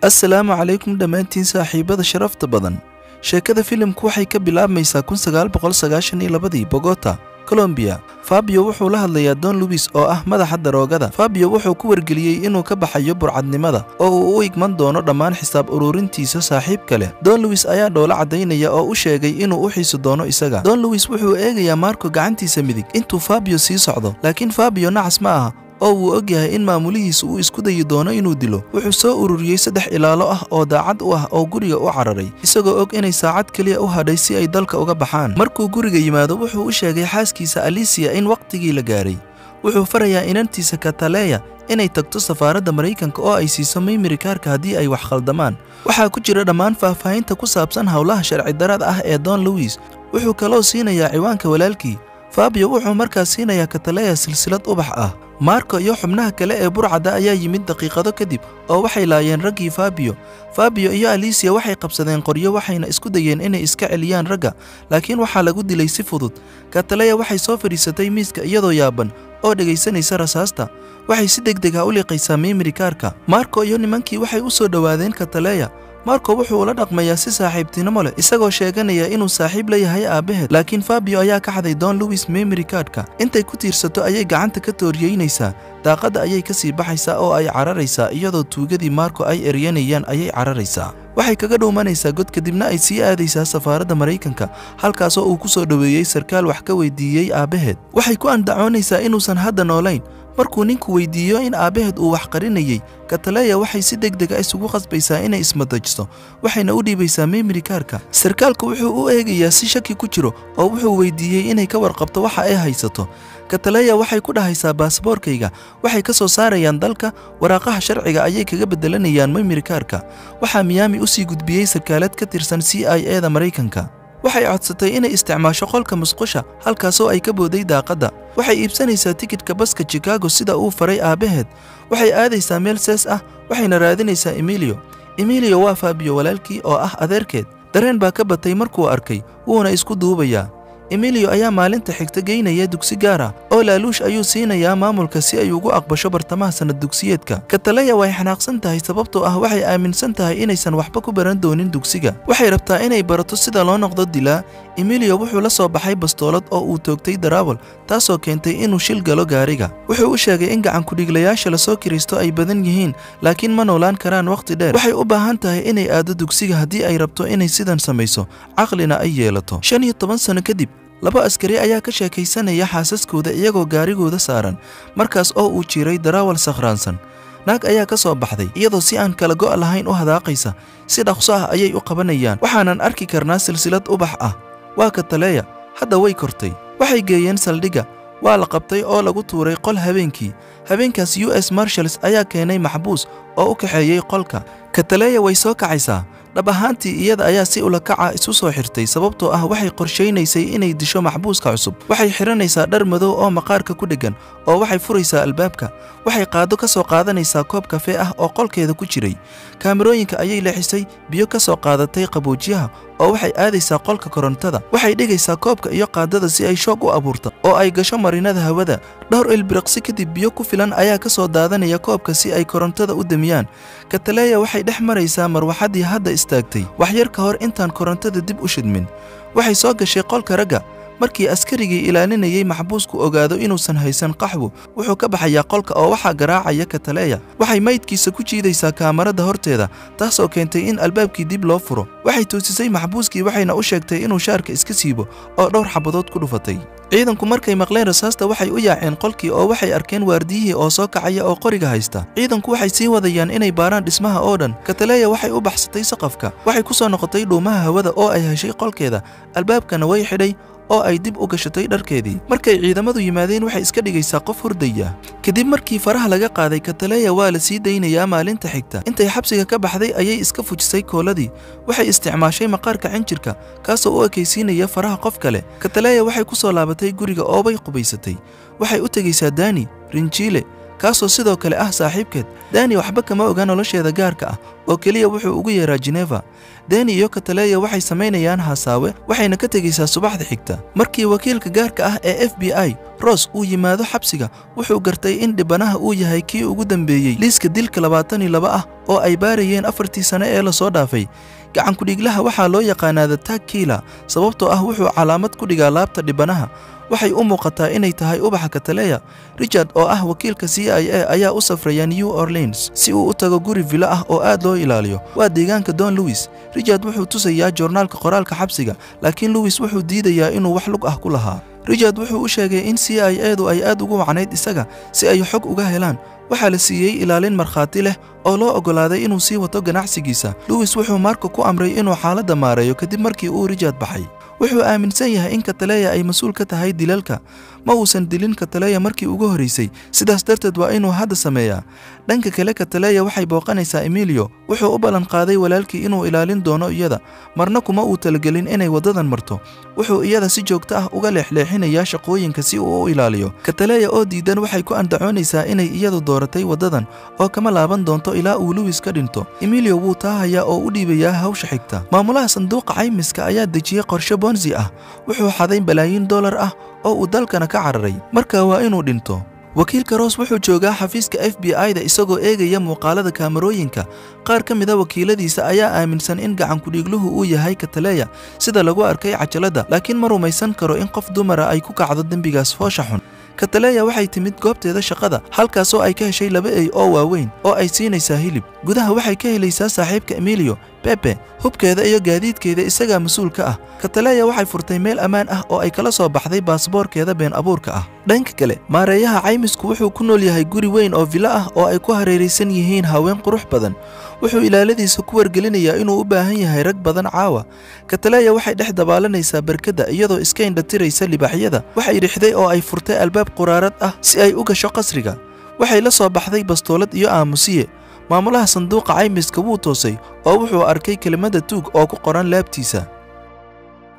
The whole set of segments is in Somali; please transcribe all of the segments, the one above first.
Assalaamu calaykum dhammaantiin saaxiibada sharafta badan. Sheekada filimku waxay ka bilaabmaysaa 1992 Bogota, Colombia. Fabio wuxuu la hadlayaa Don Luis oo ah madaxa daroogada. Fabio wuxuu ku wargeliyey inuu ka baxayo burcadnimada oo uu u igman doono dhammaan xisaab ururintiisa saaxiibka leh. Don Luis ayaa dhoola cadaynaya oo u sheegay inuu u xiiso doono isaga. Don Luis wuxuu eegayaa Marco gacantiisa midig intuu Fabio sii socdo, laakiin Fabio nacas ma aha oo wuu og yahay in maamulihiisu uu isku dayi doono inuu dilo. Wuxuu soo ururiyey 3 ilaalo ah oo daacad u ah oo guriga u cararay, isagoo og inay saacad keliya u hadhay si ay dalka uga baxaan. Markuu guriga yimaado, wuxuu u sheegay xaaskiisa Alicia in waqtigii la gaaray. Wuxuu farayaa inantiisa Cataleya inay tagto safaaradda Maraykanka oo ay siiso memory card-ka haddii ay wax khaldamaan. Waxaa ku jira dhammaan faahfaahinta ku saabsan howlaha sharci darrada ah ee Don Luis. Wuxuu kaloo siinayaa ciwaanka walaalkii. Fabio wuxuu markaas siinayaa Cataleya silsilad ubax ah. Marco iyo xubnaha kale ee burcadda ayaa yimid daqiiqado kadib oo waxay laayeen raggii Fabio. Fabio iyo Alicia waxay qabsadeen qoryo waxayna isku dayeen inay iska celiyaan ragga, laakiin waxaa lagu dilay si fudud. Cataleya waxay soo fadhiisatay miiska iyadoo yaaban oo dhegaysanaysa rasaasta. Waxay si degdeg ah u liqaysaa memory card-ka. Marco iyo nimankii waxay u soo dhowaadeen Cataleya. Marco wuxuu ula dhaqmayaa si saaxiibtinimo leh, isagoo sheeganaya inuu saaxiib la yahay aabaheed, laakiin Fabio ayaa ka xaday Don Luis memory card-ka. Intay ku tiirsato ayay gacanta ka tooriyeynaysaa, daaqadda ayay ka sii baxaysaa oo ay cararaysaa, iyadoo tuugadii Marco ay eryanayaan ayay cararaysaa. Waxay kaga dhuumanaysaa god kadibna ay sii aadaysaa safaaradda Maraykanka, halkaasoo uu ku soo dhoweeyey sarkaal wax ka weydiiyey aabaheed. Waxay ku andacoonaysaa inuusan hadda noolayn. Markuu ninku weydiiyo in aabaheed uu wax qarinayay, Cataleya waxay si degdeg ah isugu qasbaysaa inay ismadajiso, waxayna u dhiibaysaa memory card-ka. Sarkaalku wuxuu u eegayaa si shaki ku jiro oo wuxuu weydiiyey inay ka warqabto waxa ay haysato. Cataleya waxay ku dhahaysaa baasaboorkayga, waxay ka soo saarayaan dalka, waraaqaha sharciga ayay kaga bedelanayaan memory card-ka. Waxaa Miami u sii gudbiyey sarkaalad ka tirsan CIA-da Maraykanka. Waxay codsatay inay isticmaasho qolka musqusha, halkaasoo ay ka booday daaqadda. Waxay iibsanaysaa tikidhka baska Chicago sida uu faray aabaheed. Waxay aadaysaa meel sees ah, waxayna raadinaysaa Emilio. Emilio waa Fabio walaalkii oo ah adeerkeed. Dareen baa ka batay markuu arkay, wuuna isku duubayaa. Emilio ayaa maalinta xigta geynaya dugsi gaar ah oo laaluush ayuu siinayaa maamulka si ay ugu aqbasho bartamaha sanad dugsiyeedka. Cataleya way xanaaqsan tahay sababtoo ah waxay aaminsan tahay inaysan waxba ku baran doonin dugsiga. Waxay rabtaa inay barato sida loo noqdo dilaa. Emilio wuxuu la soo baxay bastoolad oo uu toogtay darawal, taasoo keentay inuu shil galo gaariga. Wuxuu u sheegay in gacan ku-dhiiglayaasha la soo kiraysto ay badan yihiin, laakiin ma noolaan karaan waqti dheer. Waxay u baahan tahay inay aado dugsiga haddii ay rabto inay sidan samayso, caqlina ay yeelato. 15 sano kadib, 2 askari ayaa ka sheekaysanaya xaasaskooda iyagoo gaarigooda saaran, markaas oo uu jiray darawal sakhraansan. Naag ayaa ka soo baxday iyadoo si aan kala go' lahayn u hadaaqaysa. Si dhaqso ah ayay u qabanayaan. Waxaanan arki karnaa silsilad ubax ah. Waa Cataleya, hadda way kortay. Waxay geeyeen saldhigga, waa la qabtay oo lagu tuuray qol habeenkii. Habeenkaas US Marshals ayaa keenay maxbuus oo u kaxeeyey qolka. Cataleya way soo kacaysaa. Dhab ahaantii iyada ayaa si ula kaca isu soo xirtay sababtoo ah waxay qorshaynaysay inay disho maxbuuska cusub. Waxay xiranaysaa dhar madow oo maqaarka ku dheggan oo waxay furaysaa albaabka. Waxay qaado ka soo qaadanaysaa koob kafee ah oo qolkeeda ku jiray. Kaamirooyinka ayay leexisay, biyo ka soo qaadatay qaboojiyaha oo waxay aadaysaa qolka korontada. Waxay dhigaysaa koobka iyo qaadada si ay shoog u abuurto oo ay gasho marinada hawada. Dhowr ilbiriqsi kadib biyo ku filan ayaa ka soo daadanaya koobka si ay korontada u damiyaan. Cataleya waxay dhex maraysaa marwaxadii hadda istaagtay wax yar ka hor intaan korontada dib u shidmin. Waxay soo gashay qolka ragga. Markii askarigii ilaalinayay maxbuusku ogaado inuusan haysan qaxwo, wuxuu ka baxayaa qolka oo waxaa garaacaya Cataleya. Waxay maydkiisa ku jiidaysaa kaamarada horteeda, taasoo keentay in albaabkii dib loo furo. Waxay toosisay maxbuuskii waxayna u sheegtay inuu shaarka iska siibo oo dhowr xabadood ku dhufatay. Ciidanku markay maqleen rasaasta waxay u yaaceen qolkii oo waxay arkeen waardiyihii oo soo kacaya oo qoriga haysta. Ciidanku waxay sii wadayaan inay baaraan dhismaha oo dhan. Cataleya waxay u baxsatay saqafka. Waxay ku soo noqotay dhuumaha hawada oo ay heshay qolkeeda. Albaabkana way xidhay oo ay dib u gashatay dharkeedii. Markay ciidamadu yimaadeen waxay iska dhigaysaa qof hurdaya. Kadib markii faraha laga qaaday, Cataleya waa la sii daynayaa maalinta xigta. Intay xabsiga ka baxday ayay iska fujisay kooladii. Waxay isticmaashay maqaarka cinjirka, kaasoo u ekaysiinaya faraha qof kale. Cataleya waxay ku soo laabatay guriga oo bay qubaysatay. Waxay u tegaysaa Dani, rinjiile. kaasoo sidoo kale ah saaxiibkeed. Dani waxba kama oga nolosheeda gaarka ah oo keliya wuxuu ugu yeeraa Geneva. Dani iyo Kataleya waxay samaynayaan hasaawe, waxayna ka tegaysaa subaxda xigta. Markii wakiilka gaarka ah ee FBI Ross uu yimaado xabsiga, wuxuu gartay in dhibanaha uu yahay kii ugu dambeeyey liiska dilka 22 ah oo ay baarayeen 4tii sano ee la soo dhaafay. Gacan ku dhiglaha waxaa loo yaqaanaa The Tag Killer sababtoo ah wuxuu calaamad ku dhigaa laabta dhibanaha. Waxay u muuqataa inay tahay ubaxa Kataleya. Richard oo ah wakiilka CIA ayaa u safraya New Orleans si uu u tago guri villa ah oo aad loo ilaaliyo. Waa deegaanka Don Lewis. Richard wuxuu tusayaa joornaalka qoraalka xabsiga, laakiin Lewis wuxuu diidayaa inuu wax lug ah ku lahaa. Richard wuxuu u sheegay in CIA-du ay aad ugu wacnayd isaga si ay xog uga helaan. Waxaa la siiyey ilaalin markhaati leh oo loo oggolaaday inuu sii wato ganacsigiisa. Lewis wuxuu Marco ku amray inuu xaaladda maareeyo kadib markii uu Richard baxay. Wuxuu aaminsan yahay in Kataleya ay mas'uul ka tahay dilalka. Ma uusan dilin Kataleya markii ugu horreysay, sidaas darteed waa inuu hadda sameeyaa. Dhanka kale, Kataleya waxay booqanaysaa Emilio. Wuxuu u ballan qaaday walaalkii inuu ilaalin doono iyada, marna kuma uu talagelin inay waddadan marto. Wuxuu iyada si joogto ah uga leexleexinayaa shaqooyinka si uu u ilaaliyo. Kataleya oo diidan waxay ku andacoonaysaa inay iyadu dooratay waddadan oo kama laaban doonto ilaa uu Lewis ka dhinto. Emilio wuu taahayaa oo u dhiibayaa hawsha xigta. Maamulaha sanduuqa caymiska ayaa dejiyey qorshe Ponzi ah. Wuxuu xaday balaayiin dollar ah oo uu dalkana ka cararay. Marka waa inuu dhinto. Wakiilka Ross wuxuu joogaa xafiiska FBI-da isagoo eegaya muuqaalada kaamarooyinka. Qaar ka mid ah wakiiladiisa ayaa aaminsan in gacan ku dhiigluhu uu yahay Kataleya, sida lagu arkay cajaladda, laakiin ma rumaysan karo in qof dumara ay ku kacdo dembigaas foosha xun. Kataleya waxay timid goobteeda shaqada, halkaasoo ay ka heshay 2 ey oo waaweyn oo ay siinaysaa hilib. Gudaha waxay ka helaysaa saaxiibka Emilio, Pepe. Hubkeeda iyo gaadiidkeeda isagaa mas'uul ka ah. Kataleya waxay furtay meel ammaan ah oo ay kala soo baxday baasaboorkeeda been abuurka ah. Dhanka kale, maareeyaha caymisku wuxuu ku nool yahay guri weyn oo villa ah oo ay ku hareeraysan yihiin haween qurux badan. Wuxuu ilaaladiisa ku wargelinayaa inuu u baahan yahay rag badan caawa. Kataleya waxay dhex dabaalanaysaa barkadda iyadoo iska indhatiraysa libaaxyada. Waxay rixday oo ay furtay albaab quraarad ah si ay u gasho qasriga. Waxay la soo baxday bastoolad iyo aamusiye. Maamulaha sanduuqa caymiska wuu toosay oo wuxuu arkay kelimada tuug oo ku qoran laabtiisa.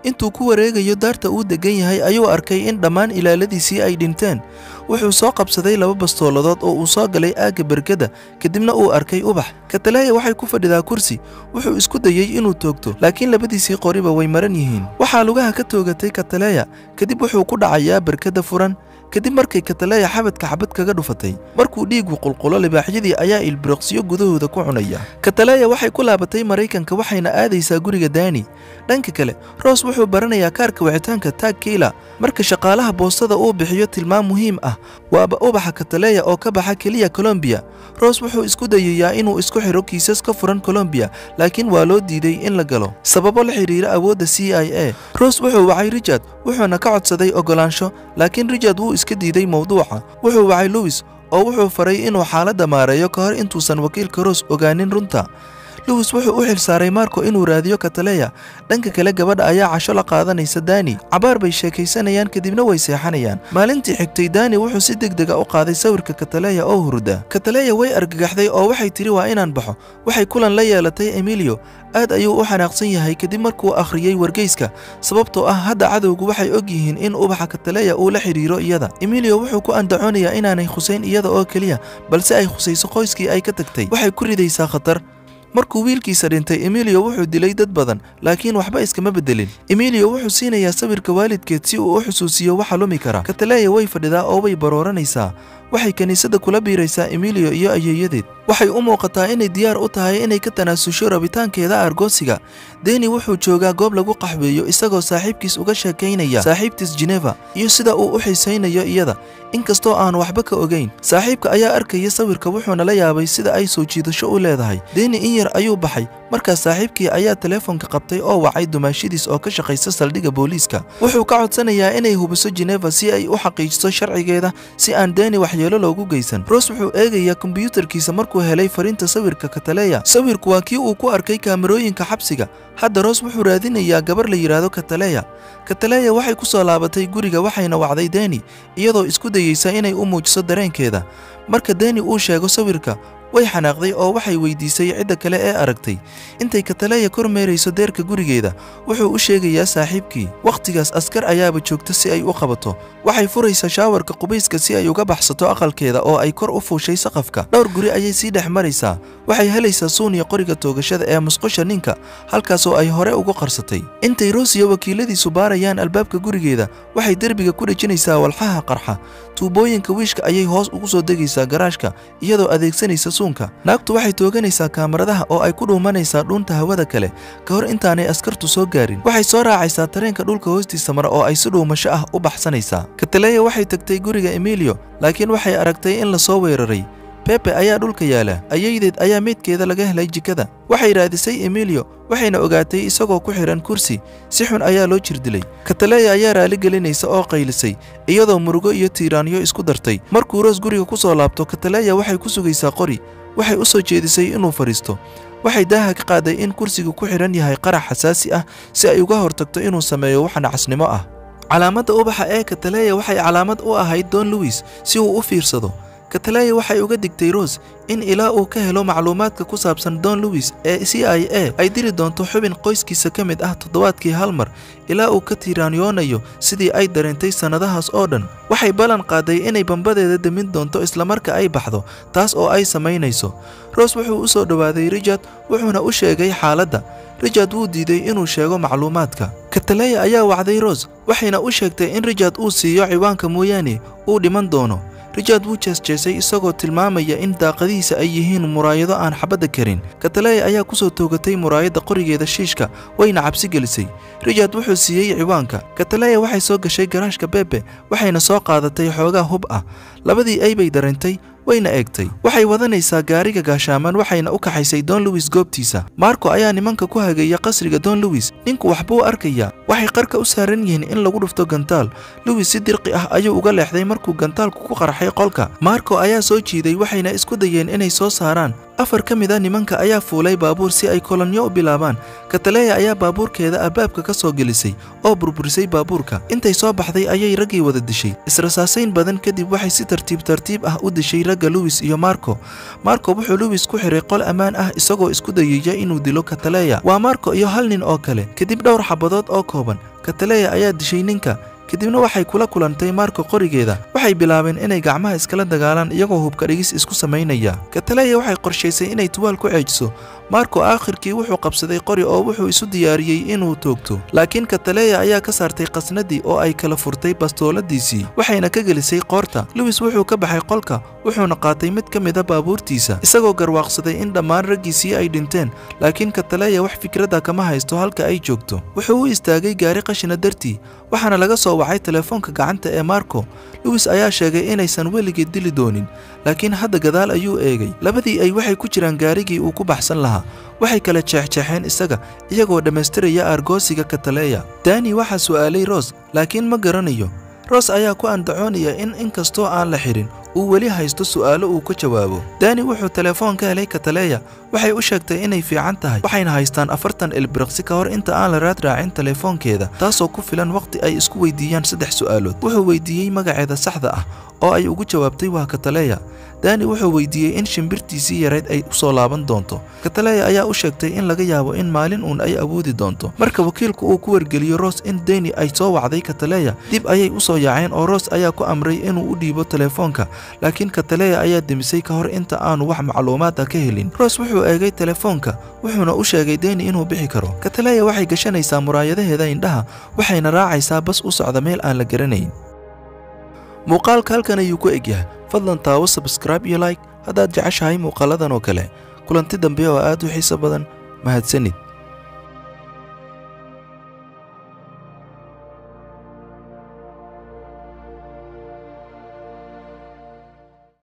Intuu ku wareegayo daarta uu degan yahay ayuu arkay in dhammaan ilaaladiisii ay dhinteen. Wuxuu soo qabsaday 2 bastooladood oo uu soo galay aagga barkadda, kadibna uu arkay ubax. Kataleya waxay ku fadhidaa kursi. Wuxuu isku dayay inuu toogto, laakiin labadiisii qoriba way maran yihiin. Waxaa lugaha ka toogatay Kataleya, kadib wuxuu ku dhacayaa barkadda furan. Kadib markay Kataleya xabadka xabad kaga dhufatay, markuu dhiigu qulqulo libaaxyadii ayaa ilbiriqsiyo gudahooda ku cunaya. Kataleya waxay ku laabatay Maraykanka waxayna aadaysaa guriga Dani. Dhanka kale, Ross wuxuu baranayaa kaarka wicitaanka Tag Killer. Marka shaqaalaha boostada uu bixiyo tilmaam muhiim ah, waaba ubaxa Kataleya oo ka baxa keliya Colombia. Ross wuxuu isku dayayaa inuu isku xiro kiisas ka furan Colombia, laakiin waa loo diiday in la galo sababo la xiriira awoodda CIA. Ross wuxuu wacay Richard, wuxuuna ka codsaday oggolaansho, laakiin Richard wuu iska diiday mowduuca. Wuxuu wacay Lewis oo wuxuu faray inuu xaaladda maareeyo ka hor intuusan wakiilka Ross ogaanin runta. Lewis wuxuu u xilsaaray Marco inuu raadiyo Kataleya. Dhanka kale, gabadha ayaa casho la qaadanaysa Dani. Cabaar bay sheekaysanayaan kadibna way seexanayaan. Maalintii xigtay, Dani wuxuu si degdeg ah u qaaday sawirka Kataleya oo hurda. Kataleya way argagaxday oo waxay tiri waa inaan baxo. Waxay kulan la yeelatay Emilio. Aad ayuu u xanaaqsan yahay kadib markuu akhriyay wargeyska, sababtoo ah hadda cadowgu waxay og yihiin in ubaxa Kataleya uu la xiriiro iyada. Emilio wuxuu ku andacoonayaa inaanay khuseyn iyada oo keliya, balse ay khusayso qoyskii ay ka tagtay. Waxay ku ridaysaa khatar. Markuu wiilkiisa dhintay, Emilio wuxuu dilay dad badan, laakiin waxba iskama bedelin. Emilio wuxuu siinayaa sawirka waalidkeed si uu u xusuusiyo waxa lumi kara. Kataleya way fadhidaa oo way barooranaysaa. Waxay kaniisadda kula biiraysaa Emilio iyo ayeeyadeed. Waxay u muuqataa inay diyaar u tahay inay ka tanaasusho rabitaankeeda argoosiga. Deni wuxuu joogaa goob lagu qaxweeyo isagoo saaxiibkiis uga sheekaynaya saaxiibtiis Geneva iyo sida uu u xiisaynayo iyada, inkastoo aan waxba ka ogeyn. Saaxiibka ayaa arkaya sawirka wuxuuna la yaabay sida ay soo jiidasho u leedahay. Deni in yar ayuu baxay, markaas saaxiibkii ayaa telefoonka qabtay oo wacay dumaashidiis oo ka shaqaysa saldhigga booliiska. Wuxuu ka codsanayaa inay hubiso Geneva si ay u xaqiijiso sharcigeeda si aan Deni waxyeelo loogu geysan. Ross wuxuu eegayaa kombiyuutarkiisa markuu helay fariinta sawirka Kataleya. Sawirku waa kii uu ku arkay kaamarooyinka xabsiga. Hadda Ross wuxuu raadinayaa gabar la yiraahdo Kataleya. Kataleya waxay ku soo laabatay guriga waxayna wacday Deni iyadoo isku dayaysa inay u muujiso dareenkeeda. Marka Deni uu sheego sawirka, Way xanaaqday oo waxay weydiisay cidda kale ee aragtay. Intay Kataleya kormeerayso deerka gurigeeda, wuxuu u sheegayaa saaxiibkii. Wakhtigaas askar ayaaba joogta si ay u qabato. Waxay furaysaa shaawarka qubayska si ay uga baxsato aqalkeeda oo ay kor u fuushay saqafka. Dhowr guri ayay sii dhex maraysaa. Waxay helaysaa suuniya qoriga toogashada ee musqusha ninka, halkaasoo ay hore ugu qarsatay. Intay Roos iyo wakiiladiisu baarayaan albaabka gurigeeda, waxay derbiga ku dhejinaysaa walxaha qarxa. Tuubooyinka wiishka ayay hoos ugu soo degaysaa garaashka iyadoo adeegsanaysa suunka. Naagtu waxay tooganaysaa kaamaradaha oo ay ku dhuumanaysaa dhuunta hawada kale ka hor intaanay askartu soo gaarin. Waxay soo raacaysaa tareenka dhulka hoostiisa mara oo ay si dhuumasho ah u baxsanaysaa. Kataleya waxay tagtay guriga Emilio, laakiin waxay aragtay in la soo weeraray. Pepe ayaa dhulka yaala. Ayaydeed ayaa meydkeeda laga helay jikada. Waxay raadisay Emilio, waxayna ogaatay isagoo ku xiran kursi. Si xun ayaa loo jirdilay. Kataleya ayaa raali gelinaysa oo qaylisay, iyadoo murugo iyo tiiraanyo isku dartay. Markuu Roos guriga ku soo laabto, Kataleya waxay ku sugaysaa qori. Waxay u soo jeedisay inuu fadhiisto. Waxay daaha ka qaaday in kursigu ku xiran yahay qarax xasaasi ah si ay uga hortagto inuu sameeyo wax nacasnimo ah. Calaamadda ubaxa ee Kataleya waxay calaamad u ahayd Don Luis si uu u fiirsado. Kataleya waxay uga digtay Roos in ilaa uu ka helo macluumaadka ku saabsan Don Luis ee CIA ay diri doonto xubin qoyskiisa ka mid ah toddobaadkii hal mar ilaa uu ka tiiraanyoonayo sidii ay dareentay sannadahaas oo dhan. Waxay ballan qaaday inay bambadeeda demin doonto isla marka ay baxdo, taas oo ay samaynayso. Roos wuxuu u soo dhowaaday Richard, wuxuuna u sheegay xaaladda. Richard wuu diiday inuu sheego macluumaadka. Kataleya ayaa wacday Roos, waxayna u sheegtay in Richard uu siiyo ciwaanka mooyaane uu dhiman doono. Richard wuu jeesjeesay isagoo tilmaamaya in daaqadihiisa ay yihiin muraayado aan xabadda karin. Kataleya ayaa ku soo toogatay muraayadda qorigeeda shiishka, wayna cabsi gelisay. Richard wuxuu siiyey ciwaanka. Kataleya waxay soo gashay garaashka Pepe, waxayna soo qaadatay xoogaa hub ah. Labadii ay bay dareentay, wayna eegtay. Waxay wadanaysaa gaariga gaashaaman, waxayna u kaxaysay Don Luis goobtiisa. Marco ayaa nimanka ku hagaya qasriga Don Luis. Ninku waxbuu arkayaa. Waxay qarka u saaran yihiin in lagu dhufto gantaal. Luis si dirqi ah ayuu uga leexday markuu gantaalku ku qarxay qolka. Marco ayaa soo jiiday, waxayna isku dayeen inay soo saaraan. Afar ka mid ah nimanka ayaa fuulay baabuur si ay kolonyo u bilaabaan. Kataleya ayaa baabuurkeeda albaabka ka soo gelisay oo burburisay baabuurka. Intay soo baxday ayay raggii wada dishay. Israsaasayn badan kadib waxay si tartiib tartiib ah u dishay ragga Luis iyo Marco. Marco wuxuu Luis ku xiray qol ammaan ah isagoo isku dayaya inuu dilo Kataleya. Waa Marco iyo hal nin oo kale. Kadib dhowr xabadood oo kooban, Kataleya ayaa dishay ninka. Kadibna waxay kula kulantay Marco qorigeeda. Waxay bilaabeen inay gacmaha iskala dagaalaan iyagoo hubka dhigis isku samaynaya. Kataleya waxay qorshaysay inay tuwaal ku ceejiso. Marco aakhirkii wuxuu qabsaday qori oo wuxuu isu diyaariyey inuu toogto. Laakiin Kataleya ayaa ka saartay qasnadii oo ay kala furtay bastooladiisii, waxayna ka gelisay qoorta. Luis wuxuu ka baxay qolka, wuxuuna qaatay mid ka mid ah baabuurtiisa, isagoo garwaaqsaday in dhammaan raggiisii ay dhinteen. Laakiin Kataleya wax fikradda kama haysto halka ay joogto. Wuxuu u istaagay gaari qashina dartii, waxaana laga soo wacay telefoonka gacanta ee Marco. Luis ayaa sheegay inaysan weligeed dili doonin, laakiin hadda gadaal ayuu eegay. Labadii ay waxay ku jiraan gaarigii uu ku baxsan lahaa. Waxay kala jeexjeexeen isaga iyagoo dhammaystiraya aargoosiga Kataleya. Dani waxaa su'aalay Roos, laakiin ma garanayo. Roos ayaa ku andacoonaya in inkastoo aan la xirin, uu weli haysto su'aalo uu ka jawaabo. Dani wuxuu telefoon ka helay Kataleya. Waxay u sheegtay inay fiican tahay, waxayna haystaan 40 ilbiriqsi ka hor inta aan la raad raacin telefoonkeeda, taasoo ku filan waqti ay isku weydiiyaan 3 su'aalood. Wuxuu weydiiyey magaceeda saxda ah oo ay ugu jawaabtay waa Kataleya. Dani wuxuu weydiiyey in shimbirtiisii yarayd ay u soo laaban doonto. Kataleya ayaa u sheegtay in laga yaabo in maalin uun ay awoodi doonto. Marka wakiilku uu ku wargeliyo Roos in Dani ay soo wacday Kataleya, dib ayay u soo yaaceen oo Roos ayaa ku amray inuu u dhiibo telefoonka, laakiin Kataleya ayaa demisay ka hor inta aanu wax macluumaad ah ka helin. Roos wuxuu eegay telefoonka, wuxuuna u sheegay Dani inuu bixi karo. Kataleya waxay gashanaysaa muraayadaheeda indhaha, waxayna raacaysaa bas u socda meel aan la garanayn. Muuqaalka halkan ayuu ku egyahay. Fadlan taawo subscribe iyo like haddaad jeceshahay muuqaaladan oo kale. Kulanti dambe oo aad u xiiso badan. Mahadsanid.